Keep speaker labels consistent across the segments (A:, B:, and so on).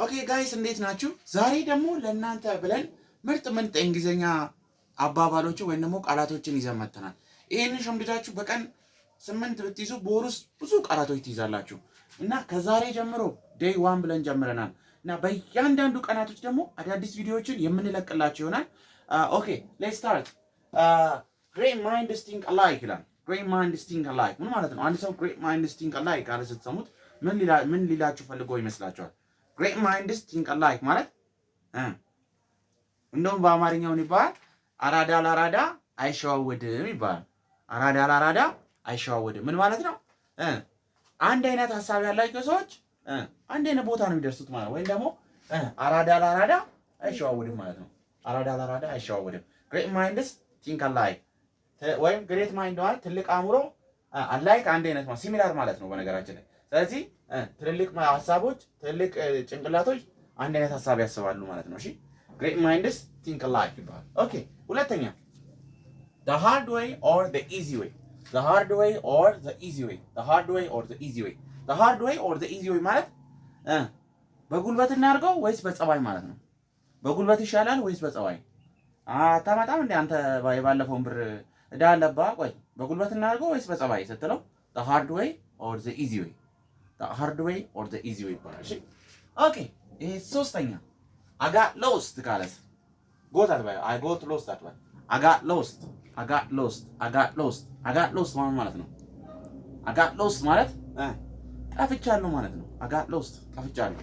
A: Okay guys፣ እንዴት ናችሁ? ዛሬ ደግሞ ለእናንተ ብለን ምርጥ ምርጥ የእንግሊዝኛ አባባሎችን ወይም ደግሞ ቃላቶችን ይዘን መጥተናል። ይህንን ሸምድዳችሁ በቀን 8 ብትይዙ በወር ውስጥ ብዙ ቃላቶች ትይዛላችሁ እና ከዛሬ ጀምሮ day one ብለን ጀምረናል እና በእያንዳንዱ ቀናቶች ደግሞ አዳዲስ ቪዲዮዎችን የምንለቅላችሁ ይሆናል። Okay, let's start። "Great minds think alike" ይላል። "Great minds think alike" ምን ማለት ነው? አንድ ሰው "great minds think alike" ካለ ስትሰሙት ምን ሊላችሁ ፈልጎ ይመስላችኋል? "Great minds think alike" ማለት እንደውም በአማርኛውን ይባላል፣ አራዳ ለአራዳ አይሸዋወድም ይባላል። አራዳ ለአራዳ አይሸዋወድም ምን ማለት ነው? አንድ አይነት ሀሳብ ያላቸው ሰዎች አንድ አይነት ቦታ ነው የሚደርሱት ማለት፣ ወይም ደግሞ አራዳ ለአራዳ አይሸዋወድም ማለት ነው። አራዳ ለአራዳ አይሸዋወድም። "Great minds think alike" ወይም great mind ማለት ትልቅ አእምሮ፣ alike አንድ አይነት ማለት፣ similar ማለት ነው በነገራችን ላይ። ስለዚህ ትልልቅ ሀሳቦች፣ ትልልቅ ጭንቅላቶች አንድ አይነት ሀሳብ ያስባሉ ማለት ነው። እሺ፣ "Great minds think alike" ይባላል። Okay፣ ሁለተኛ፣ "the hard way or the easy way"። "The hard way or the easy way"። "The hard way or the easy way"። "The hard way or the easy way" ማለት በጉልበት እናድርገው ወይስ በጸባይ ማለት ነው። በጉልበት ይሻላል ወይስ በጸባይ? አታመጣም እንዴ አንተ፣ የባለፈውን ብር እዳ አለብህ። ቆይ፣ በጉልበት እናድርገው ወይስ በጸባይ ስትለው "the hard way or the easy way"፣ "the hard way or the easy way" ይባላል። እሺ፣ okay፣ ይሄ ሶስተኛ። "I got lost" ካለስ? Got አትበይ፣ "I got lost" አትበይ። "I got lost"። "I got lost"። "I got lost"። "I got lost" ማለት ማለት ነው። "I got lost" ማለት ጠፍቻለሁ ማለት ነው። "I got lost"፣ ጠፍቻለሁ።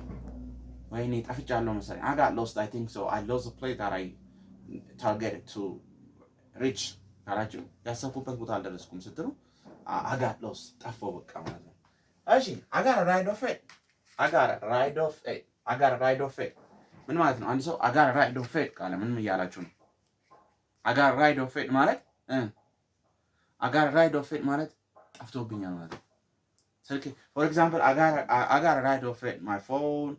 A: ወይኔ ጠፍቻለሁ መሰለኝ። "I got lost. I think so I lost the place that I targeted to reach" ካላችሁ፣ ያሰብኩበት ቦታ አልደረስኩም ስትሉ "I got lost"፣ ጠፋው በቃ ማለት ነው። እሺ፣ "I got rid of it"። "I got rid of it"። "I got rid of it" ምን ማለት ነው? አንድ ሰው "I got rid of it" ካለ ምን እያላችሁ ነው? "I got rid of it" ማለት፣ "I got rid of it" ማለት ጠፍቶብኛል ማለት ነው። ስልክ for example, "I got rid of it my phone"፣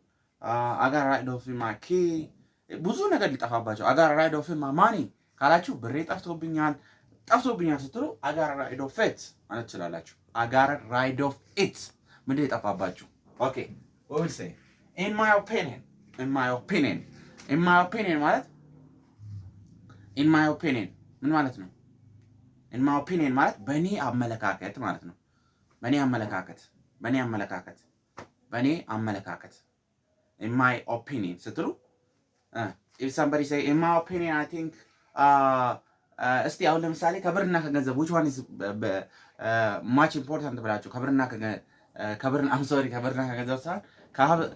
A: "I got rid of it my key"፣ ብዙ ነገር ሊጠፋባቸው፣ "I got rid of it my money" ካላችሁ ብሬ ጠፍቶብኛል፣ ጠፍቶብኛል ስትሉ "I got rid of it" ማለት ትችላላችሁ። "I got rid of it" ምንድን የጠፋባችሁ? Okay, we'll say "in my opinion"። "In my opinion"። "In my opinion" ማለት፣ "in my opinion" ምን ማለት ነው? "In my opinion" ማለት በእኔ አመለካከት ማለት ነው። በእኔ አመለካከት፣ በእኔ አመለካከት፣ በእኔ አመለካከት። "In my opinion" ስትሉ፣ if somebody say "in my opinion, I think"፣ እስቲ አሁን ለምሳሌ ከብርና ከገንዘብ which one is much important ብላችሁ፣ ከብርና ከብር፣ I'm sorry፣ ከብርና ከገንዘብ ሳይሆን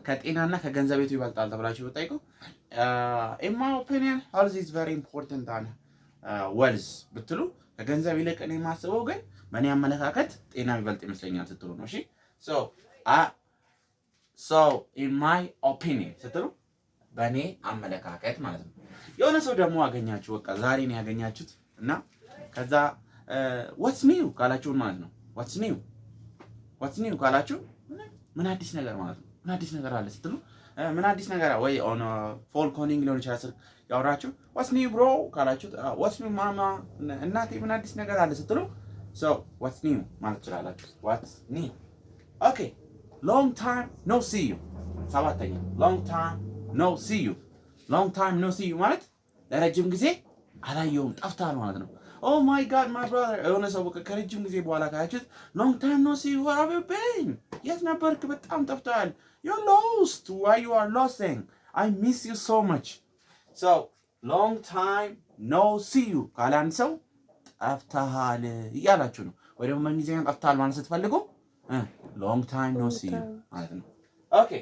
A: ከጤናና ከገንዘብ የቱ ይበልጣል ተብላችሁ ብትጠይቁ "In my opinion, health is very important than wealth" ብትሉ፣ ከገንዘብ ይልቅ እኔ የማስበው ግን በእኔ አመለካከት ጤና የሚበልጥ ይመስለኛል ስትሉ ነው። እሺ፣ so "in my opinion" ስትሉ በእኔ አመለካከት ማለት ነው። የሆነ ሰው ደግሞ አገኛችሁ፣ በቃ ዛሬ ነው ያገኛችሁት እና ከዛ "What's new" ካላችሁን ማለት ነው። "What's new"። "What's new" ካላችሁ ምን አዲስ ነገር ማለት ነው። ምን አዲስ ነገር አለ ስትሉ፣ ምን አዲስ ነገር ወይ on phone calling ሊሆን ይችላል። ስልክ ያወራችሁ "What's new, bro" ካላችሁ፣ "What's new, mama"፣ እናቴ ምን አዲስ ነገር አለ ስትሉ so "what's new" ማለት ትችላላችሁ። "What's new"። Okay, "Long time no see you"። ሰባተኛ፣ "Long time no see you"። "Long time no see you" ማለት ለረጅም ጊዜ አላየሁም፣ ጠፍተሃል ማለት ነው። "Oh my God, my brother"፣ የሆነ ሰው በቃ ከረጅም ጊዜ በኋላ ካያችሁት "Long time no see you, where have you been?" የት ነበርክ? በጣም ጠፍተሃል። "You lost. Why you are losting? I miss you so much." So "long time no see you" ካለ አንድ ሰው ጠፍተሃል እያላችሁ ነው። ወይ ደግሞ በእንግሊዝኛ ጠፍተሃል ማለት ስትፈልጉ "long time no see you" ማለት ነው። Okay፣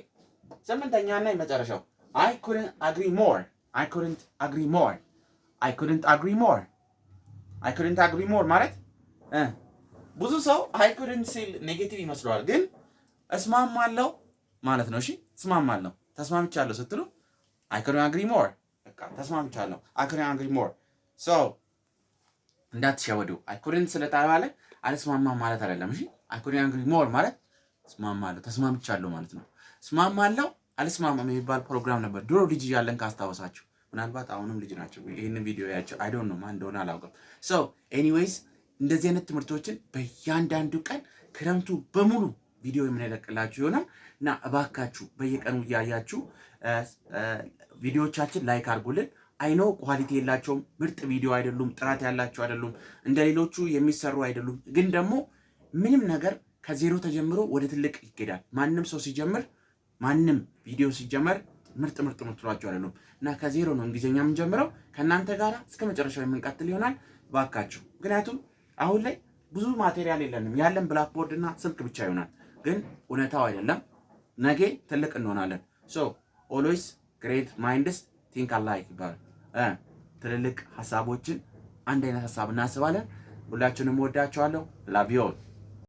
A: ስምንተኛ እና የመጨረሻው፣ "I couldn't agree more"። "I couldn't agree more"። "I couldn't agree more"። "I couldn't agree more" ማለት ብዙ ሰው "I couldn't" ሲል negative ይመስለዋል፣ ግን እስማማለሁ ማለት ነው። እሺ፣ እስማማለሁ፣ ተስማምቻለሁ ስትሉ "I couldn't agree more"፣ በቃ ተስማምቻለሁ። "I couldn't agree more"። So እንዳትሸወዱ፣ "I couldn't" ስለተባለ አልስማማም ማለት አይደለም። እሺ፣ "I couldn't agree more" ማለት እስማማለሁ፣ ተስማምቻለሁ ማለት ነው። እስማማለሁ አልስማማም የሚባል ፕሮግራም ነበር ድሮ ልጅ እያለን ካስታወሳችሁ። ምናልባት አሁንም ልጅ ናቸው ይህንን ቪዲዮ ያቸው፣ I don't know፣ ማን እንደሆነ አላውቅም። So anyways፣ እንደዚህ አይነት ትምህርቶችን በእያንዳንዱ ቀን ክረምቱ በሙሉ ቪዲዮ የምንለቅላችሁ ይሆናል። እና እባካችሁ በየቀኑ እያያችሁ ቪዲዮቻችን like አድርጉልን። I know quality የላቸውም፣ ምርጥ ቪዲዮ አይደሉም፣ ጥራት ያላቸው አይደሉም፣ እንደ ሌሎቹ የሚሰሩ አይደሉም። ግን ደግሞ ምንም ነገር ከዜሮ ተጀምሮ ወደ ትልቅ ይኬዳል። ማንም ሰው ሲጀምር፣ ማንም ቪዲዮ ሲጀመር ምርጥ ምርጥ ምትሏቸው አይደሉም እና ከዜሮ ነው እንግሊዝኛ የምንጀምረው። ከእናንተ ጋር እስከ መጨረሻው የምንቀጥል ይሆናል። ባካችሁ፣ ምክንያቱም አሁን ላይ ብዙ material የለንም፣ ያለን blackboard እና ስልክ ብቻ ይሆናል። ግን እውነታው አይደለም። ነገ ትልቅ እንሆናለን። So always great minds think alike ይባላል። ትልልቅ ሀሳቦችን አንድ አይነት ሀሳብ እናስባለን። ሁላችሁንም ወዳችኋለሁ። Love you all.